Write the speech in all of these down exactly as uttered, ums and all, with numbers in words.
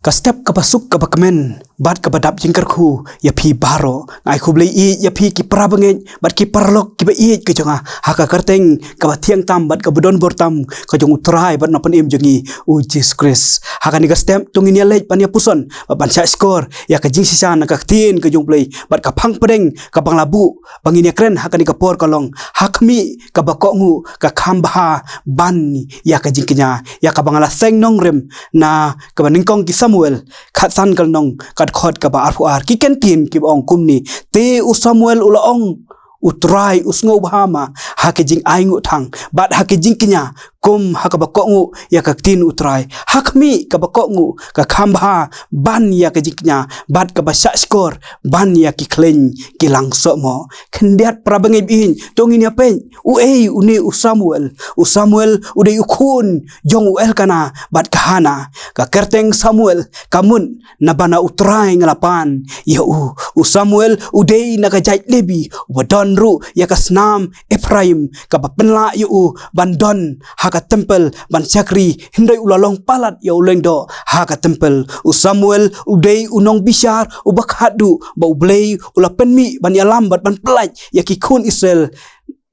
Ka step kaba suk kaba kmen bad kaba dap jingkyrkhu ïa phi baroh. Nga ai khublei ïa phi ki para bangeit bad ki paralok kiba ïeit ka jong nga ha ka kyrteng kaba thiang tam bad kaba don bor tam ka jong U Trai bad Nongpynim jong ngi U Jisu Khrist. Ha kane ka step to ngin ïa leit ban ïa puson bad ban shah shkor ïa ka jingshisha na ka ktien ka jong U Blei bad ka phang pdeng kaba nga la buh ba ngin ïa kren ha kane ka por ka long: Ha khmih kaba kohnguh ka kham bha ban ïa ka jingkñia. Ïa kaba nga la seng nongrim na kaba nyngkong ki Samuel khatsan ka lynnong, ka dkhot kaba arphew ar, ki kyntien kiba ong kumne: Te u Samuel u la ong, U Trai u sngewbha ma ha ki jingainguh thang bad ha ki jingkñia, kum ha kaba kohnguh ïa ka ktien U Trai. Ha khmih kaba kohnguh ka kham bha ban ïa ka jingkñia bad kaba shah shkor ban ïa ki khleiñ ki lang sohmoh. Khyndiat para bangeit, to ngin ïa peit uei une u Samuel. U Samuel u dei u khun jong u Elkana bad ka Hana. Ka kyrteng Samuel ka mut na bana U Trai nga la pan ïa u. U Samuel u dei na ka jait Lebi, uba don ruh ïa ka snam Ephraim, kaba pynlah ïa u ban don ha ka templ ban shakri, hynrei u la long palat ïa u lyngdoh ha ka templ. U Samuel u dei u nongbishar uba khatduh ba U Blei u la pynmih ban ïalam bad ban pyllait ïa ki khun Israel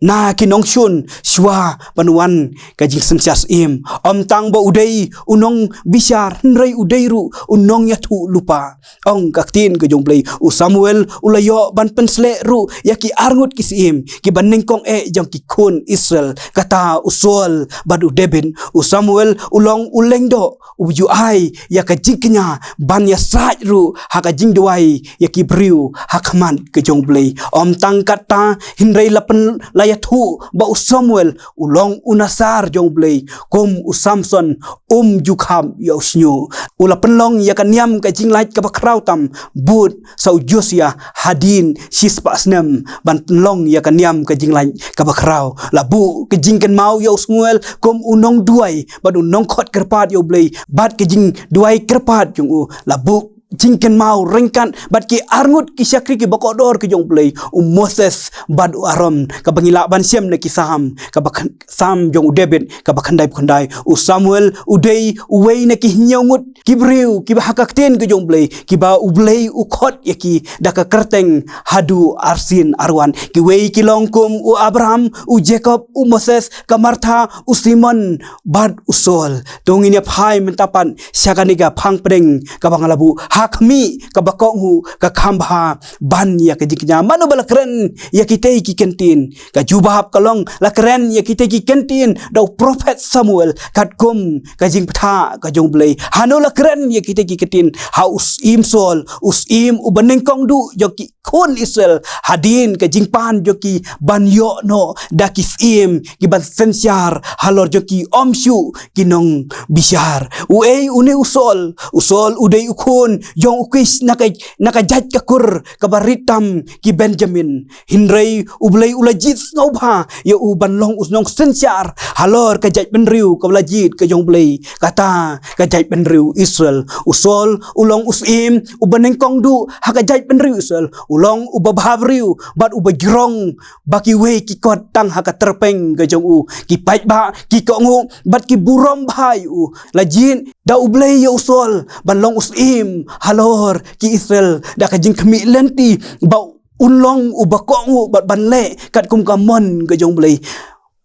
na ki nongshun shuwa ban wan ka jingsynshar syiem. Ym tang ba u dei u nongbishar, hynrei u dei ruh u nongïathuhlypa. Ong ka ktien ka jong U Blei, u Samuel u la ïoh ban pynsleh ruh ïa ki arngut ki syiem kiba nyngkong eh jong ki khun Israel, kata u Saul bad u David. U Samuel u long u lyngdoh uba ju ai ïa ka jingkñia ban ïasaid ruh ha ka jingduwai ïa ki briew ha khmat ka jong U Blei. Ym tang kata, hynrei la pyn, la ïathuh ba u Samuel u long u Nasar jong U Blei, kum u Samson um ju kham ïa u shñiuh. U la pynlong ïa ka niam ka jinglait kaba khraw tam bud sa u Josia hadien shispah snem ban pynlong ïa ka niam ka jinglait kaba khraw. La buh ka jingkynmaw ïa u Samuel kum u nongduwai bad u nongkhot kyrpad ïa U Blei, bad ka jingduwai kyrpad jong u la buh jingkynmaw ryngkat bad ki arngut ki shakri kiba kordor ki jong U Blei, u Moses bad u Aaron, kaba ngi lah ban shem na ki Salm, kaba khan-, Salm jong u David kaba khyndaiphew khyndai. U Samuel u dei uwei na ki hynñiew ngut ki briew kiba ha ka ktien ka jong U Blei, kiba U Blei u khot ïa ki da ka kyrteng haduh arsien arwan. Kiwei ki long kum u Abraham, u Jacob, u Moses, ka Martha, u Simon bad u Saul. To ngin ïa phai mynta pat sha kane ka phang pdeng kaba nga la buh: Ha khmih kaba kohnguh ka kham bha ban ïa ka jingkñia. Mano ba la kren ïa kitei ki kyntien? Ka jubab ka long, la kren ïa kitei ki kyntien da u prophet Samuel katkum ka jingpyntha ka jong U Blei. Hano la kren ïa kitei ki kyntien? Ha u syiem Saul, u syiem uba nyngkong duh jong ki khun Israel, hadien ka jingpan jong ki ban ïoh noh da ki syiem kiban synshar halor jong ki, ym shuh ki nongbishar. Uei une u Saul? U Saul u dei u khun jong u Kis na ka, na ka jait ka kur kaba rit tam ki Benjamin. Hynrei U Blei u la jied sngewbha ïa u ban long u nongsynshar halor ka jaitbynriew kaba la jied ka jong U Blei, kata ka jaitbynriew Israel. U Saul u long u syiem uba nyngkong duh ha ka jaitbynriew Israel. U long uba bhabriew bad uba jrong ba kiwei ki kot tang ha ka tyrpeng ka jong u. Ki paidbah ki kohnguh bad ki burom bha ïa u. La jied da U Blei ïa u Saul ban long u syiem halor ki Israel da ka jingkhmih lynti ba un long uba kohnguh bad ban leh katkum ka mon ka jong U Blei.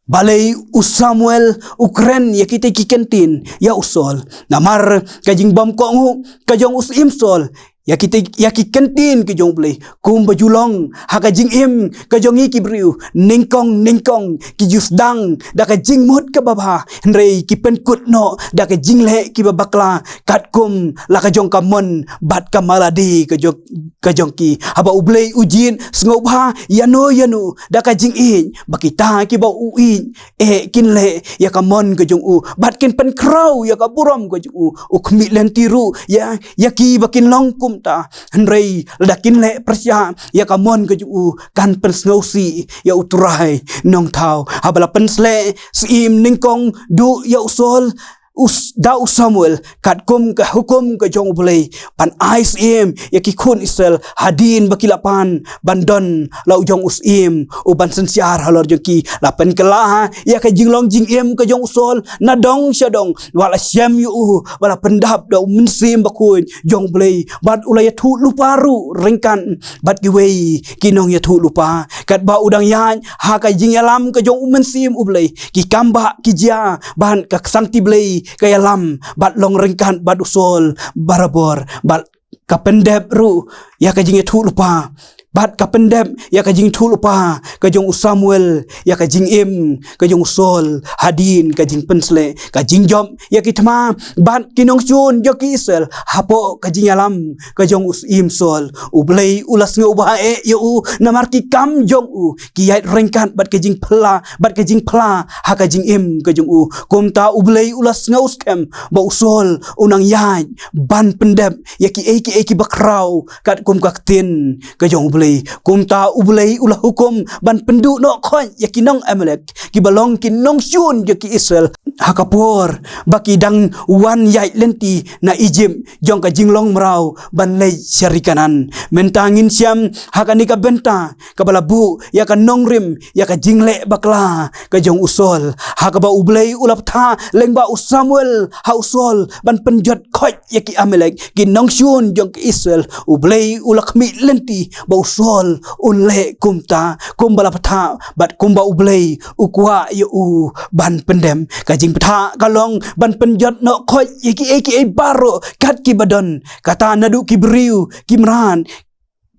Balei u Samuel u kren ïa kitei ki kyntien ïa u Saul? Namar ka jingbym kohnguh ka jong u syiem Saul ïa kitei, ïa ki kyntien ki jong U Blei. Kumba ju long ha ka jingim ka jong ngi ki briew, nyngkong nyngkong ki ju sdang da ka jingmut kaba bha, hynrei ki pynkut noh da ka jingleh kiba bakla katkum la ka jong ka mon bad ka malade ka jong, ka jong ki. Haba U Blei u jied sngewbha ïano ïano da ka jingïeit, ba kita kiba u ïeit eh kin leh ïa ka mon ka jong u bad kin pynkhraw ïa ka burom ka jong u. U khmih lynti ruh ïa, ïa kiba kin long kumta, hynrei lada kin leh pyrshah ïa ka mon ka jong u, kan pynsngewsih ïa U Trai Nongthaw. Haba la pynsleh syiem nyngkong duh ïa u Saul, u s-, da u Samuel, katkum ka hukum ka jong U Blei, ban ai syiem ïa ki khun Israel, hadien ba ki la pan ban don la u jong u syiem u ban synshar halor jong ki. La pynkylla ïa ka jinglong jingim ka jong u Saul, na dong sha dong, wat la shem ïa u, wat la pyndap da u Mynsiem Bakhuid jong U Blei, bad u la ïathuh lypa ruh ryngkat bad kiwei ki nongïathuh lypa, katba u dang ïaid ha ka jingïalam ka jong u Mynsiem U Blei, ki kam ba ki jia, bad ka ksangti Blei ka ïalam bad long ryngkat bad u Saul barabor, bad ka pyndep ruh ïa ka jingïathuh lypa, bad ka pyndep ïa ka jingïathuh lypa ka jong u Samuel ïa ka jingim ka jong u Saul, hadien ka jingpynsleh, ka jingjop ïa ki thma bad ki nongshun jong ki Israel hapoh ka jingïalam ka jong u syiem Saul. U Blei u la sngewbha eh ïa u, namar ki kam jong u ki ïaid ryngkat bad ka jingphla, bad ka jingphla ha ka jingim ka jong u. Kumta U Blei u la sngewskhem ba u Saul u nang ïaid ban pyndep ïa kiei kiei kiba khraw katkum ka ktien ka jong U Blei. Kumta U Blei u la hukum ban pynduh noh khoit ïa ki nong Amalek, kiba long ki nongshun jong ki Israel, ha ka por ba ki dang wan ïaid lynti na Egypt jong ka jinglong mraw ban leit sha ri Kanaan. Mynta ngin shem ha kane ka bynta kaba la buh ïa ka nongrim ïa ka jingleh bakla ka jong u Saul, ha kaba U Blei u la bthah lyngba u Samuel ha u Saul ban pynjot khoit ïa ki Amalek, ki nongshun jong ki Israel. U Blei u la khmih lynti ba u Saul un leh kumta, kumba la bthah bad kumba U Blei u kwah ïa u ban pyndem. Ka jingbthah ka long ban pynjot noh khoit ïa kiei kiei baroh kat kiba don, kata naduh ki briew, ki mrad,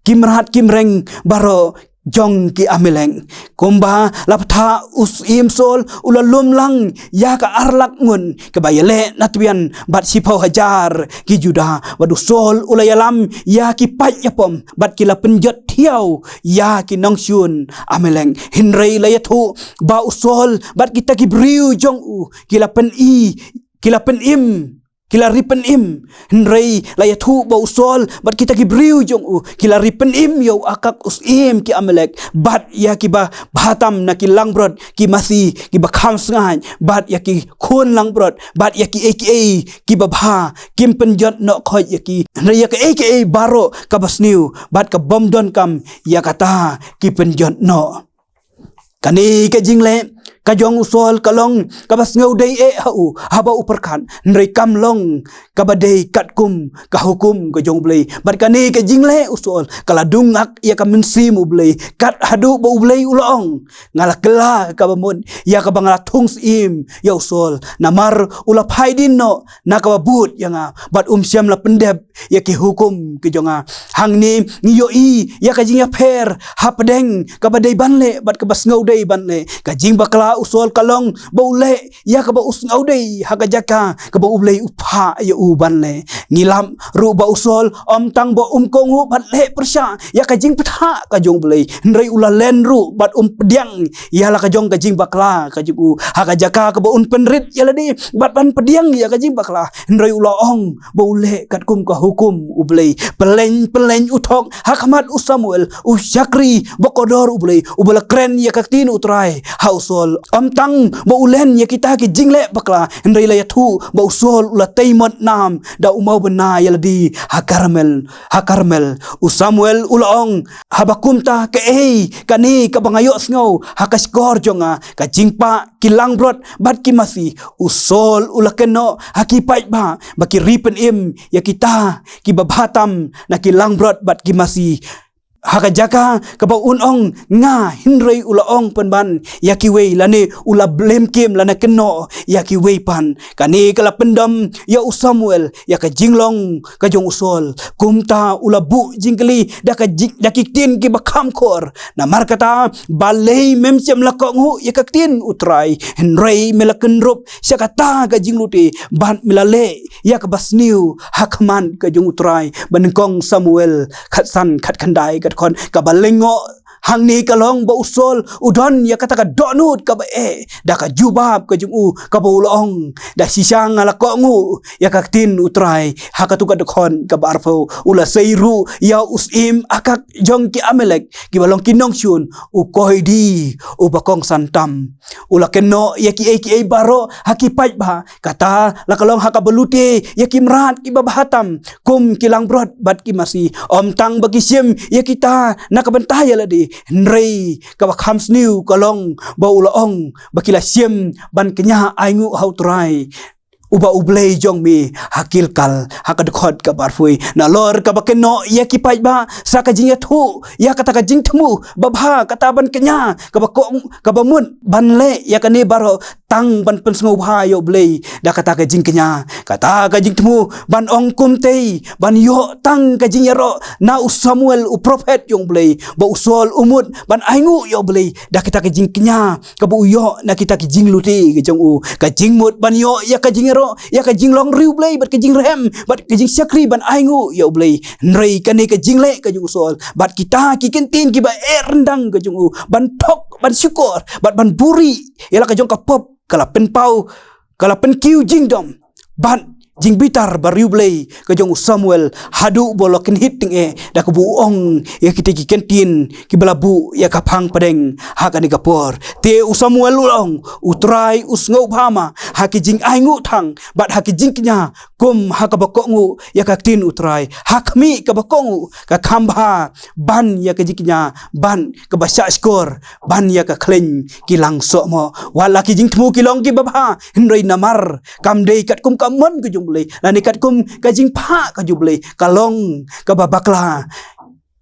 ki mrad ki mreng baroh jong ki Amalek. Kumba la bthah, u syiem Saul u la lum lang ïa ka ar lak ngut kaba ïaleh na tbian bad shiphew hajar ki Juda, bad u Saul u la ïalam ïa ki paid ïapom bad ki la pynjot thiaw ïa ki nongshun Amalek. Hynrei la ïathuh ba u Saul bad kita ki briew jong u ki la pyni, ki la pynim, ki la ri pynim. Hynrei la ïathuh ba u Saul bad kita ki briew jong u ki la ri pynim ïa u Agag u syiem ki Amalek, bad ïa kiba bha tam na ki langbrot ki masi kiba kham sngaid, bad ïa ki khun langbrot, bad ïa kiei kiei kiba bha, kim pynjot noh khoit ïa ki. Hynrei ïa kaei kaei baroh kaba sniew bad ka bym donkam, ïa kata ki pynjot noh. Kane ka jingleh ka jong u Saul ka long kaba sngewdei eh ha u haba u pyrkhat, hynrei kam long kaba dei katkum ka hukum ka jong U Blei. Bad kane ka jingleh u Saul ka la dung ak ïa ka mynsiem U Blei, kat haduh ba U Blei u la ong, nga la kylla kaba mut ïa kaba nga la thung syiem ïa u Saul, namar u la phai dien noh na kaba bud ïa nga, bad um shym la pyndep ïa ki hukum ki jong nga. Hangne ngi ïohi ïa ka jingïapher hapdeng kaba dei ban leh bad kaba sngewdei ban leh. Ka jingbakla u Saul ka long ba u leh ïa kaba u sngewdei ha ka jaka kaba U Blei u phah ïa u ban leh. Ngi lap ruh ba u Saul ym tang ba um kohnguh bad leh pyrshah ïa ka jingbthah ka jong U Blei, hynrei u la len ruh bad um pdiang ïa la ka jong ka jingbakla ka jong u, ha ka jaka kaba un pynrit ïa lade bad ban pdiang ïa ka jingbakla, hynrei u la ong ba u leh katkum ka hukum U Blei. Pyllein pyllein u thok ha khmat u Samuel, u shakri ba kordor U Blei, uba la kren ïa ka ktien U Trai ha u Saul. Ym tang ba u len ïa kita ki jingleh bakla, hynrei la ïathuh ba u Saul u la tei mot nam da u mawbynna ïa lade ha Karmel, ha Karmel. U Samuel u la ong, haba kumta, kaei kane kaba nga ïohsngew ha ka shkor jong nga, ka jingpah ki langbrot bad ki masi? U Saul u la kynnoh ha ki paidbah ba ki ri pynim ïa kita kiba bha tam na ki langbrot bad ki masi, ha ka jaka kaba un ong nga, hynrei u la ong pynban ïa kiwei, lane u la blame game lane kynnoh ïa kiwei pat. Kane ka la pyndom ïa u Samuel ïa ka jinglong ka jong u Saul. Kumta u la buh jingkylli da ka jing, da ki ktien kiba kham khor. Namarkata, balei mem shym la kohnguh ïa ka ktien U Trai, hynrei me la kynrup sha kata ka jinglute, bad me la leh ïa kaba sniew ha khmat ka jong U Trai? Ba nyngkong Samuel khatsan, khatkhyndai, khatkhot. Kaba lyngngoh Hangne ka long ba u Saul u don ïa kata ka dohnud kaba eh da ka jubab ka jong u, kaba u la ong, da shisha nga la kohnguh ïa ka ktien U Trai. Ha katu ka dkhot kaba arphew, u la sei ruh ïa u syiem Agag jong ki Amalek, kiba long ki nongshun, u koidi, uba kongsan tam. U la kynnoh ïa kiei kiei baroh ha ki paidbah, kata la ka long ha kaba lute ïa ki mrad kiba bha tam, kum ki langbrot bad ki masi. Ym tang ba ki shim ïa kita na ka bynta ïa lade, hynrei kaba kham sniew ka long ba u la ong ba ki la shim ban kñia ainguh ha U Trai, uba U Blei jong me, ha Gilgal, ha ka dkhot kaba arphew. Nalor kaba kynnoh ïa ki paidbah sa ka jingïathuh ïa kata ka jingthmu babha, kata ban kñia, kaba koh, kaba mut ban leh ïa kane baroh tang ban pynsngewbha ïa U Blei da kata ka jingkñia, kata ka jingthmu ban ong kumtei, ban ïoh tang ka jingïaroh na u Samuel u prophet jong U Blei, ba u Saul u mut ban ainguh ïa U Blei da kita ka jingkñia kaba u ïoh na kita ki jinglute ki jong u. Ka jingmut ban ïoh ïa ka jingïaroh, ïa ka jinglong riewblei bad ka jingrhem bad ka jingshakri ban ainguh ïa U Blei. Hynrei kane ka jingleh ka jong u Saul bad kita ki kyntien kiba eh ryndang ka jong u, ban thok, ban shukor bad ban buhrieh ïa la ka jong ka pop, ka la pynpaw, ka la pynkiew jingdom bad jingbitar ba riewblei ka jong u Samuel, haduh ba u la kynhit tyngeh da kaba u ong ïa kita ki kyntien kiba la buh ïa ka phang pdeng ha kane ka por. Te u Samuel u la ong, U Trai u sngewbha ma ha ki jingainguh thang bad ha ki jingkñia, kum ha kaba kohnguh ïa ka ktien U Trai. Ha khmih kaba kohnguh ka kham bha ban ïa ka jingkñia, ban kaba shahshkor ban ïa ka khleiñ ki lang sohmoh. Wat la ki jingthmu ki long kiba bha, hynrei namar kam dei katkum ka mon ka jong U Blei, lane katkum ka jingpha ka jong U Blei, ka long kaba bakla,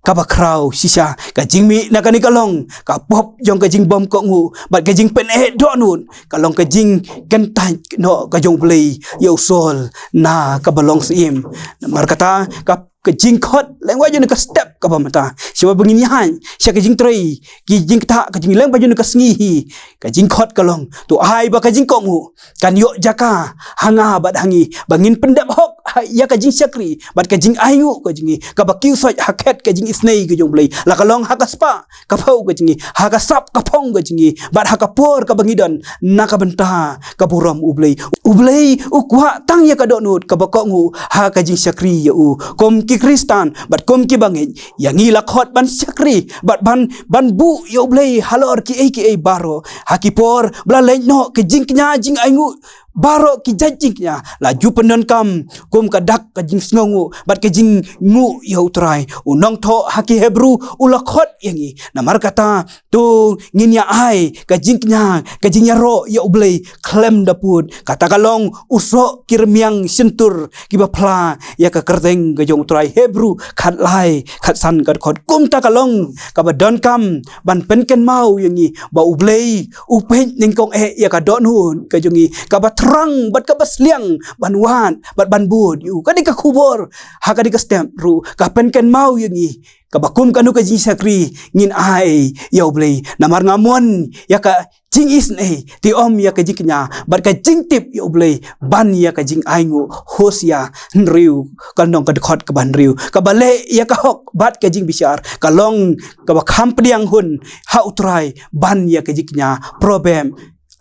kaba khraw shisha. Ka jingmih na kane ka long ka pop jong ka jingbym kohnguh bad ka jingpyneh dohnud, ka long ka jingkyntait noh ka jong U Blei ïa u Saul na kaba long syiem. Namar kata ka ka jingkhot lyngba jong ka step kaba mynta, sha ba ngin ïaid sha ka jingtrei ki jingktah ka jong ngi lyngba jong ka sngi hi. Ka jingkhot ka long, to ai ba ka jingkohnguh kan ïoh jaka ha nga bad ha ngi, ba ngin pyndep hok ha, ïa ka jingshakri bad ka jingainguh ka jong ngi, kaba kiew sait ha khet ka jingisynei ka jong U Blei, la ka long ha ka spah ka phew ka jong ngi, ha ka sap ka phong ka jong ngi bad ha ka por kaba ngi don na ka bynta ka burom U Blei. U Blei u kwah tang ïa ka dohnud kaba kohnguh ha ka jingshakri ïa u. Kum ki Khristan bad kum ki bangeit, ïa ngi la khot ban shakri bad ban, ban buh ïa U Blei halor kiei kiei baroh. Ha ki por ba la leit noh ka jingkñia jingainguh, baroh ki jait jingkñia la ju pyndonkam kum ka dak ka jingsngewnguh bad ka jingnguh ïa U Trai. U nongthoh ha ki Hebru u la khot ïa ngi. Namar kata, to ngin ïa ai ka jingkñia, ka jingïaroh ïa U Blei khlem da pud. Kata ka long u soh ki rmiang shyntur kiba phla ïa ka kyrteng ka jong U Trai. Hebru khatlai, khatsan ka dkhot. Kumta ka long kaba donkam ban pynkynmaw ïa ngi ba U Blei u peit nyngkong eh ïa ka dohnud ka jong ngi, kaba thrang bad kaba sliang ban wad bad ban bud ïa u. Ka dei ka khubor ha ka dei ka step ruh ka pynkynmaw ïa ngi kaba kum kano ka jingshakri ngin ai ïa U Blei. Namar nga mon ïa ka jingisynei, te ym ïa ka jingkñia bad ka jingtip ïa U Blei ban ïa ka jingainguh. Hosea hynriew, ka lynnong ka dkhot kaba hynriew, kaba leh ïa ka hok bad ka jingbishar, ka long kaba kham pdiang hun ha U Trai ban ïa ka jingkñia. Proverb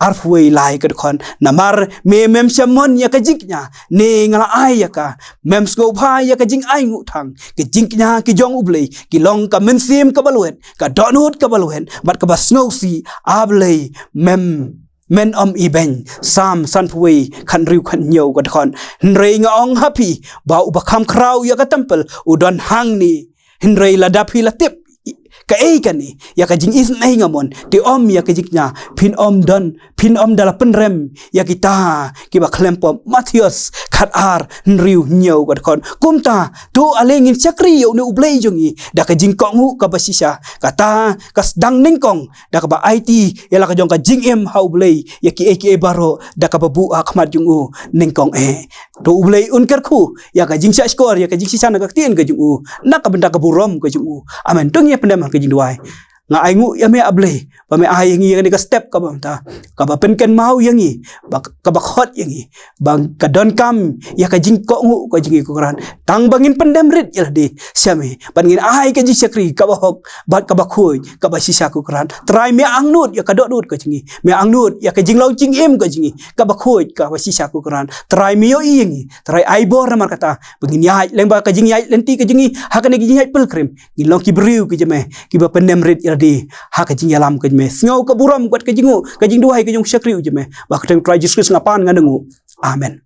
arphew wei lai ka dkhot, namar me mem shym mon ïa ka jingkñia, ne nga la ai ïa ka, mem sngewbha ïa ka jingainguh thang. Ka jingkñia ki jong U Blei ki long ka mynsiem kaba lwet, ka dohnud kaba lwet bad kaba sngewsih. A Blei, mem, men ym ibeiñ. Salm sanphew wei, khathynriew khathynñiew ka dkhot. Hynrei nga ong ha phi ba uba kham khraw ïa ka templ u don hangne. Hynrei lada phi la tip kaei kane, ïa ka jingisynei nga mon, te ym ïa ka jingkñia, phin ym don, phin ym da la pynrem ïa kita kiba khlem pop. Mathaios khatar, hynriew hynñiew ka dkhot. Kumta to ale ngin shakri ïa une U Blei jong ngi da ka jingkohnguh kaba shisha. Kata ka sdang nyngkong da kaba aiti ïa la ka jong ka jingim ha U Blei ïa kiei kiei baroh da kaba buh ha khmat jong u nyngkong eh. To U Blei un kyrkhu ïa ka jingshahshkor, ïa ka jingshisha na ka ktien ka jong u, na ka bynta ka burom ka jong u. Amen. To ngin ïa pyndem ha ka jingduwai. Nga ainguh ïa me, A Blei, ba me ai ïa ngi ïa kane ka step kaba mynta, kaba pynkynmaw ïa ngi, ba kaba khot ïa ngi ba ka donkam ïa ka jingkohnguh ka jong ngi, ko Trai. Tang ba ngin pyndem rit ïa lade sha me, bad ngin ai ka jingshakri kaba hok bad kaba khuid, kaba shisha, ko Trai. Trai, me angnud ïa ka dohnud ka jong ngi, me angnud ïa ka jinglong jingim ka jong ngi kaba khuid, kaba shisha, ko Trai. Trai, me ïohi ïa ngi. Trai, ai bor namar kata ba ngin ïaid lyngba ka jingïaid lynti ka jong ngi ha kane ka jingïaid pilgrim, ngin long ki briew ki jong me, kiba pyndem rit ïa lade ha ka jingïalam ka jong me. Sngew ka burom bad ka jingnguh, ka jingduwai ka jong u shakri u jong me. Ba ha ka kyrteng Trai Jisu Khrist nga pan, nga nguh. Amen.